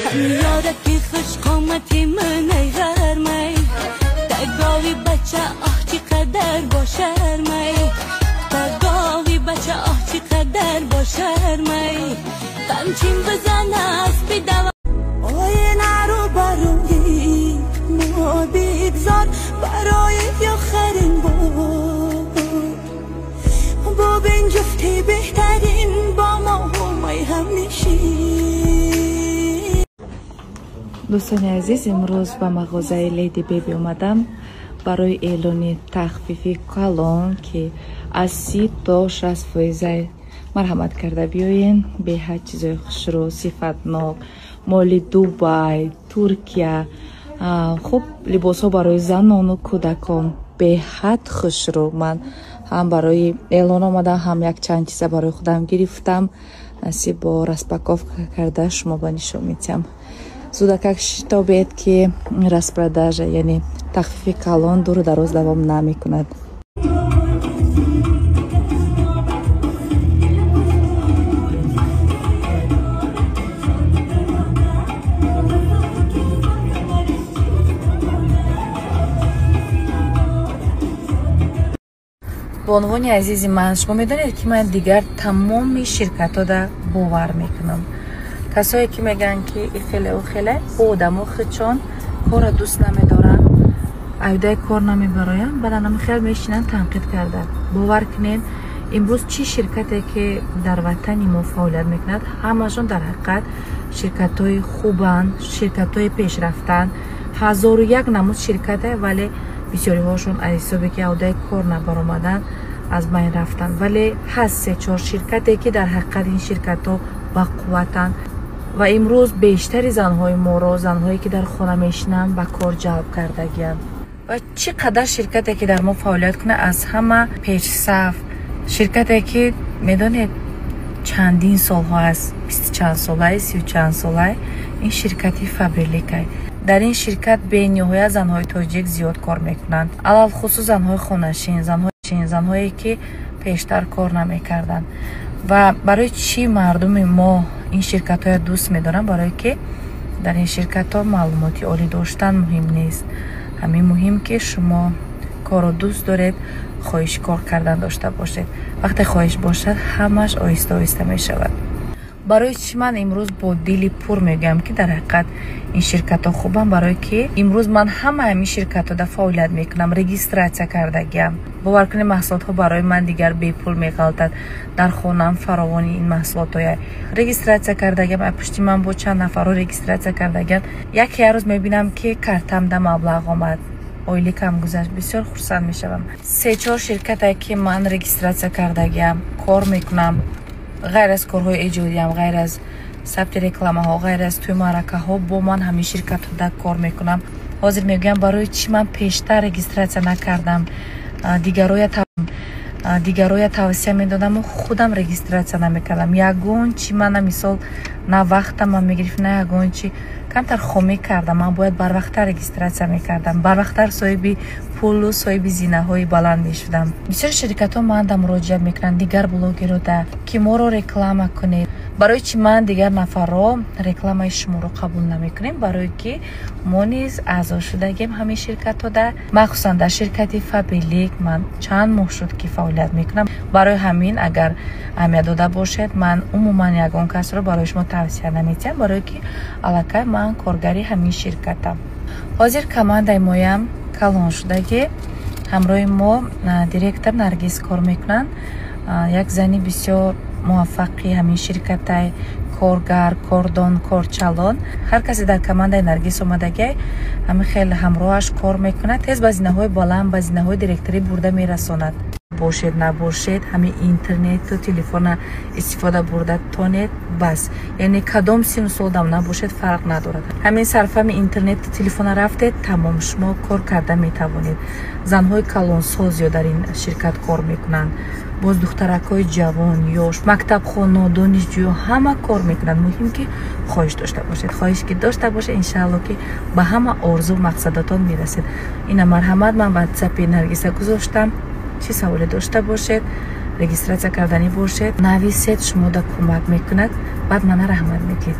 Ёраки хушқомати ман ай ғармай, тагови бача оҳ чӣ қадар бошармай, тагови бача оҳ чӣ қадар бошармай, қамчин бизан аспи дава. Оина рӯ барои мо бигзор, барои охирин бор бубин ҷуфти беҳтарин бо мо ҳумай ҳамнишин. Дӯстони азиз, имрӯз ба мағозаи Леди Беби омадам барои эълони тахфифи калон, ки аз 30 то 60 фоиза. Марҳамат карда биёен, беҳад чизои хушрӯ, сифатнок, моли Дубай, Туркия, хуб либосҳо барои занону кӯдакон беҳад хушрӯ. Ман ҳам барои эълон омадам, ҳам якчанд чиза барои худам гирифтам. Насиб бо распаковка карда шумо ба нишон медиҳам. Зудакак шитобед, ки распродажа, яъне тахфифи калон, дуру дароз давом намекунад. Бонувони азизи ман, шумо медонед, ки ман дигар тамоми ширкатҳода бовар мекунам. Касое ки мегӯянд, ки ихеле ухеле, бо одамо худшон корро дӯст намедоранд, айдаи кор намебароянд, баъдан хел мешинанд танқид карда. Бовар кунед, имрӯз чӣ ширкате ки дар ватани мо фаъолият мекунад, ҳамашон дар ҳақиқат ширкатҳои хубанд, ширкатҳои пешрафтанд. 1001 намуд ширкате, вале бисёриҳошон аз ҳисобе ки авдаи кор набаромаданд, аз байн рафтанд. Вале ҳаст се-чор ширкате, ки дар ҳақиқат ин ширкатҳо бақувватанд ва имрӯз бештари занҳои моро, занҳое ки дар хона мешинанд, ба кор ҷалб кардагианд. Ва чӣ қадар ширкате ки дар мо фаъолият кунад, аз ҳама пешсаф ширкате ки медонед чандин солҳо аст, бисту чанд солай, сию чанд солай, ин ширкати Фаберликай. Дар ин ширкат бениҳоят занҳои тоҷик зиёд кор мекунанд, алалхусус занҳои хонашин, занҳое ки пештар кор намекарданд. Ва барои чӣ мардуми мо ин ширкатҳоя дӯст медоранд? Барое ки дар ин ширкатҳо маълумоти олӣ доштан муҳим нест. Ҳамин муҳим, ки шумо корро дӯст доред, хоҳиши кор кардан дошта бошед. Вақте хоҳиш бошад, ҳамаш оҳиста оҳиста мешавад. Барои чӣ ман имрӯз бо дили пур мегӯям, ки дар ҳақиқат ин ширкатҳо хубанд? Барое ки имрӯз ман ҳама ҳамин ширкатҳода фаъолият мекунам, регистратсия кардагиам. Бовар кунед, маҳсулотҳо барои ман дигар бепул меғалтад. Дар хонаам фаровони ин маҳсулотҳоя. Регистратсия кардагиам, аз пушти ман бо чанд нафарҳо регистратсия кардагиам. Яке як рӯз мебинам, ки картамда маблағ омад, ойликам гузашт, бисёр хурсанд мешавам. Се-чор ширкате ки ман регистратсия кардагиам, кор мекунам, ғайр аз корҳои эҷодиам, ғайр аз сабти рекламаҳо, ғайр аз тӯй маъракаҳо, бо ман ҳамин ширкатҳода кор мекунам. Ҳозир мегӯям, барои чӣ ман пештар регистратсия накардам, дигароя тавсия медодаму худам регистратсия намекардам. Ягон чи мана мисол на вақтам ман мегирифт, на ягон чи. Камтар хомӣ кардам, ман бояд барвақттар регистратсия мекардам, барвақттар соҳиби пулу соҳиби зинаҳои баланд мешудам. Бисёри ширкатҳо манда муроҷиат мекунанд, дигар блогерода, ки моро реклама кунед. Барои чӣ ман дигар нафарро рекламаи шуморо қабул намекунем? Барое ки мо низ аъзо шудагем ҳамин ширкатҳода, махсусан дар ширкати Фаберлик ман чанд моҳ шуд, ки фаъолият мекунам. Барои ҳамин, агар аҳамият дода бошед, ман умуман ягон касро барои шумо тавсия наметиҳам, барое ки аллакай ман коргари ҳамин ширкатам. Ҳозир командаи моям калон шудагӣ, ҳамроҳи мо директор Наргиз кор мекунанд, як зани бисёр муваффақи ҳамин ширкатай, коргар, кордон, корчалон. Ҳар касе дар командаи Наргиз омадагиай, ҳамин хел ҳамроҳаш кор мекунад, тез ба зинаҳои баланд, ба зинаҳои директорӣ бурда мерасонад. Бошед, набошед, ҳамин интернету телефона истифода бурда тонед, бас. Яъне кадом сину солдам набошед, фарқ надорад. Ҳамин сарфами интернету телефона рафтед, тамом, шумо кор карда метавонед. Занҳои калонсол зиёд дар ин ширкат кор мекунанд, боз духтаракҳои ҷавон, ёш, мактабхоно, донишҷӯ ҳама кор мекунанд. Муҳим ки хоҳиш дошта бошед. Хоҳиш ки дошта бошед, иншаалло, ки ба ҳама орзу мақсадатон мерасед. Ина марҳамат, ман ватсапи Наргиса гузоштам. Чӣ саволе дошта бошед, регистратсия карданӣ бошед, нависед, шумода кӯмак мекунад. Баъд мана раҳмат медиҳед.